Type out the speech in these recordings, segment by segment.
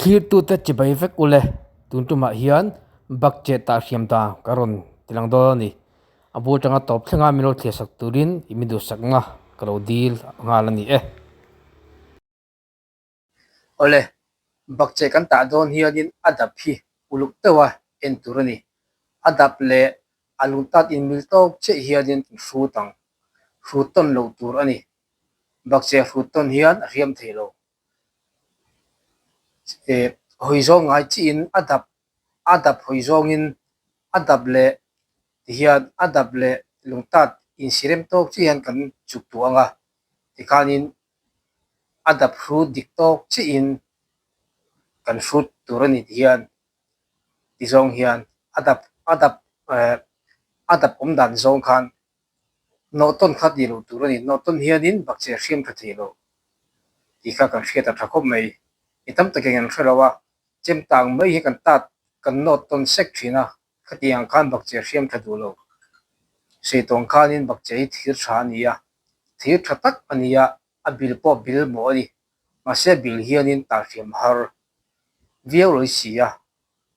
Thlirtute chibai vek ule, tun tumah hian bakcheh tah hriam dan ka rawn ti lang dawn a ni. A bul tanga tawp thlenga min lo thliah sak turin i mi duhsakna ka lo dil nghal a ni e. Awle, bakcheh kan tah dawn hianin a dap hi uluk deuha en tur a ni. A dap leh a lungtat inmil tawk chiah hianin kan hrut ang. Hrut tawn loh tur a ni. Bakcheh hrut tawn hian a hriam thei lo. Hawi zawng ngai chihin a dap a dap hawi zawngin a dap leh tihian a dap leh lungtat insirem tawk chiah hian kan chuk duh ang a, tikhanin a dap hrut dik tawk chiahin kan hrut tur a ni tihian ti zawng hian a dap a dap eh a dap awm dan zawng khan nawh tawn kha tih loh tur a ni. Nawh tawn hianin bakcheh hriam tha thei lo tih kha kan hriat a tha khawp mai. Mi tam takin an hre lo a, chem tang mai hi kan tat kan nawt tawn sek thin a, khatiang ang khan bakcheh hriam tha duh lo. Seitawng khanin bakcheh hi thir tha a ni a, thir tha tak a ni a, a bil pawh bil mawh a ni. Mahse bil hianin tah hriam har viau lo i si a,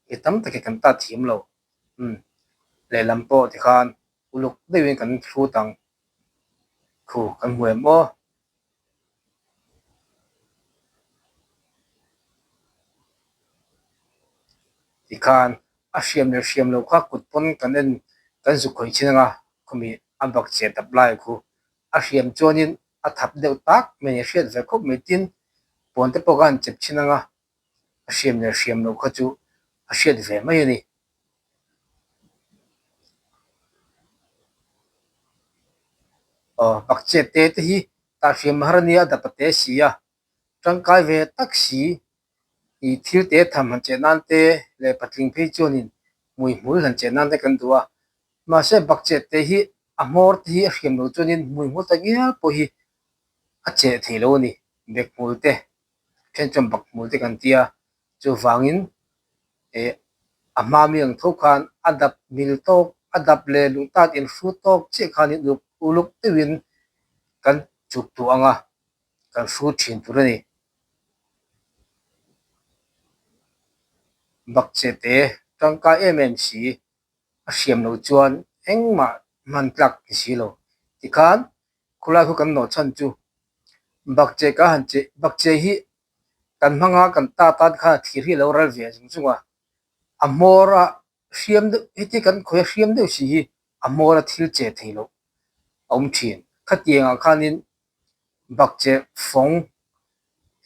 mi tam takin kan tat thiam lo. Umm lehlam pawh tikhan uluk deuhin kan hrut ang thu kan hmu em aw. Tikhan a hriam leh hriam loh kha kut pawn kan en kan zuk khawih chin anga khawmi a bak che tap lai khu a hriam chuanin a thap deuh tak mai a ni hriat ve khawp mai tin puan te pawh kha an chep chin anga a hriam leh hriam loh kha chu a hriat ve mai a ni. Aw pakchet te te hi tah hriam har a nia dap a te si a tangkai ve tak si ih thil te tham han cheh nan te leh patling phei chuanin hmuihmul han cheh nan te kan duh a mahse bakchet te hi a hmawr te hi a hriam loh chuanin hmuihmul ta ngial pawh hi a cheh thei lo a ni bek hmul te then chuan bak hmul te kan tia chuvangin eh a hma mi ang tho khan a dap mil tawk a dap leh lung tat in hrut tawk chiah khanin uluk uluk deuhin kan chuk duh ang a kan hrut thin tur a ni. Bakcheh te tangkai em em si a hriam loh chuan engmah hman tlak ni si lo tikhan khulai khu kan nawh chhan chu bakcheh ka han cheh bakcheh hi kan hmanga kan ta tan khan a thir hi a lo ral ve zung zung a, a hmawr a hriam deuh heti kan khawi a hriam deuh si hi a hmawr a thil che thei loh a awm thin. Khatiang ah khanin bakcheh fawng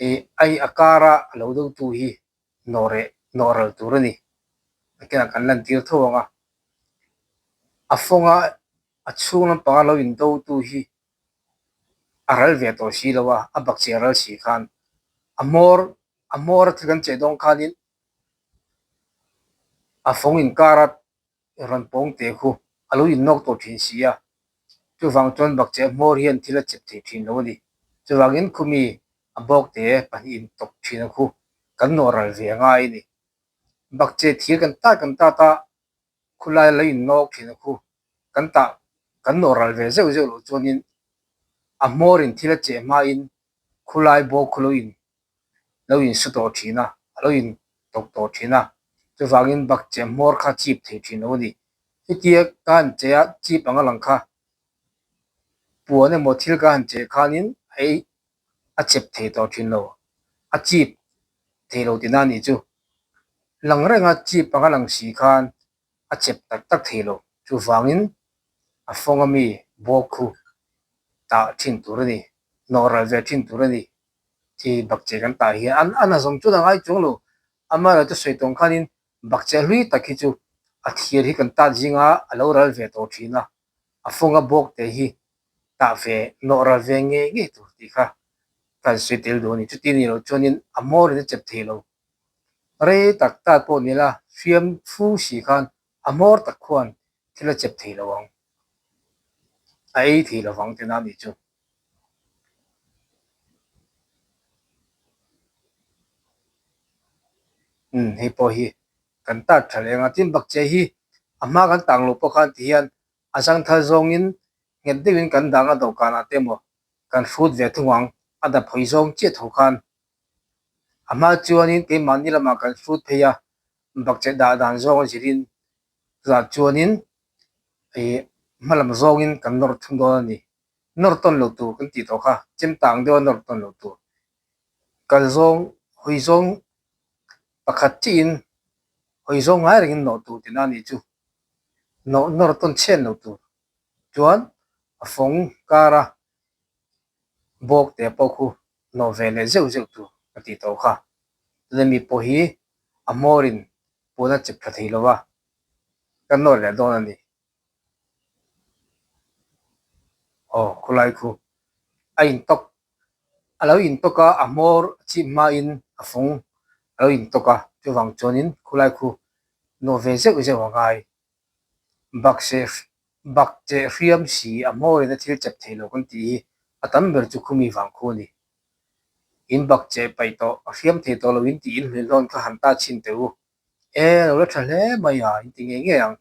ih a a kara a lo do tu hi nawh reh nawh ral tur a ni. Nakinah kan lantir tho ang a, a fawnga a chhung lampanga lo indo tu hi a ral ve tawh si lo a, a bakcheh a ral si khan a hmawr a hmawr a thil kan cheh dawn khanin a fawng inkar a rawn pawng teh khu a lo innawk tawh thin si a, chuvang chuan bakcheh hmawr hian thil a chep thei thin lo a ni. Chuvangin khumi a bawk te pahnihin tawp thin a khu kan nawh ral ve a ngai a ni. Bakcheh thir kan tat kan tat a, khulai lo innawk thin a khu kan tah kan nawh ral ve zeuh zeuh loh chuanin a hmawrin thil a cheh hmain khulai bawk khu lo in lo in su tawh thin a, a lo in tawp tawh thin a, chuvangin bakcheh hmawr kha chip thei thin lo a ni. Hetia ka han che a, chip anga lang kha puan emaw thil ka han cheh khanin a ei a chep thei tawh thin lo, a chip thei lo tihna a nih chu. Lang renga chip anga lang si khan a chep tak tak thei lo. Chuvangin a fawng ami bawk khu tah thin tur a ni, nawh ral ve thin tur a ni tih bakcheh kan tah hian an a nazawng chuan a ngai chuang lo. Amaherawhchu sawi tawng khanin bakcheh hlui tak hi chu a thir hi kan tat zinga a lo ral ve tawh thin a, a fawnga bawk te hi tah ve nawh ral ve ngei ngei tur tih kha kan sawi tel duh a ni. Chuti ni loh chuanin a hmawrin a chep thei lo. Rei tak tat pawh ni la, hriam fu si khan a hmawr tak khuan thil a chep thei lo ang, a ei thei lo vang tihna a nih chu. Umm hei pawh hi kan tat tha leh ang a, tin bakcheh hi a hma kan tang loh pawh khan tihian a zangthal zawngin nghet deuhin kan dang a dawhkanah te emaw kan hrut ve thung ang, a dap hawi zawng chiah tho khan. A hma chuanin keimahni lamah kan hrut phei a, bakcheh dah dan zawng a zirin chutah chuanin ih hma lam zawngin kan nawr thung dawn a ni. Nawr tawn lo tur kan tih tawh kha, chem tang deuha nawr tawn lo tur. Kal zawng, hawi zawng pakhat chiahin hawi zawng ngai rengin nawh tur tihna a nih chu. Nawh nawr tawn chhiat lo tur chuan a fawng kara bawk te pawh khu nawh ve leh zeuh zeuh tur ka tih tawh kha. Tuna mi pawh hi a hmawrin puan a chep tha thei lo va, ka nawr leh dawn a ni. Aw khawlai khu a intawk a lo intawk a, a hmawr chhip hmain a fawng a lo intawk a, chuvang chuanin khawlai khu nawh ve zeuh zeuh a ngai. Bakcheh bakcheh hriam si a hmawrin a thil chep thei lo kan tih hi a tam ber chu khumi vang khu a ni. In bakcheh paih tawh a hriam thei tawh lo in tih in hmuihlawn kha han ta chhin teh u. E lo la tha hle mai a in ti ngei ngei ang.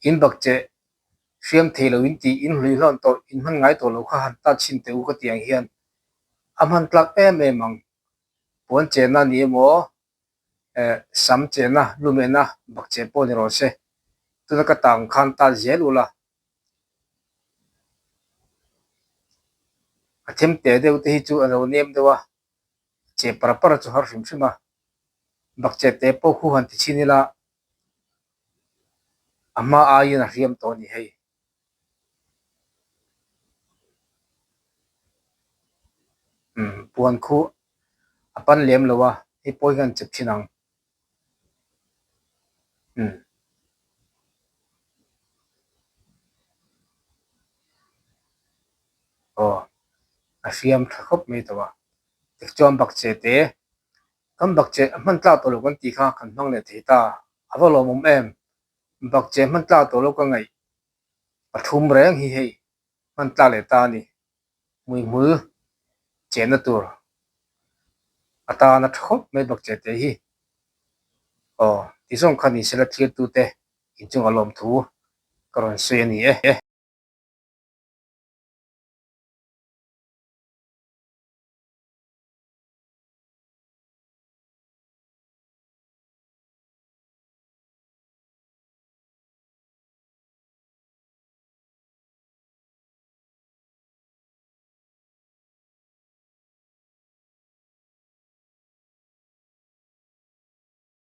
In bakcheh hriam thei lo in tih in hlui hlawn tawh in hman ngai tawh lo kha han ta chhin teh u ka tih ang hian a hman tlak em em ang. Puan chenna ni emaw eh sam chenna lumehna bakcheh pawh ni rawh se. Tuna ka tang khan ta zel ula. A them teh deuh te hi chu a lo nem deuh a, che par par chu har hrim hrim a. Bakcheh te pawh khu han ti chhin ila a hma aiin a hriam tawh a ni hei. Umm puan khu a pan lem lo a, hei pawh hi kan chep thin ang. Umm. Aw a hriam tha khawp mai tawh a, tichuan bakcheh te kan bakcheh a hman tlak tawh lo kan tih kha kan hmang leh thei ta, a va lawmawm em? Bakcheh hman tlak tawh lo ka ngaih a thum reng hi hei hman tlak leh ta a ni. Hmuihmul chenna tur atana tha khawp mai bakcheh te hi aw ti zawng kha ni sela thirtute inchunga lawmthu ka rawn sawi a ni e.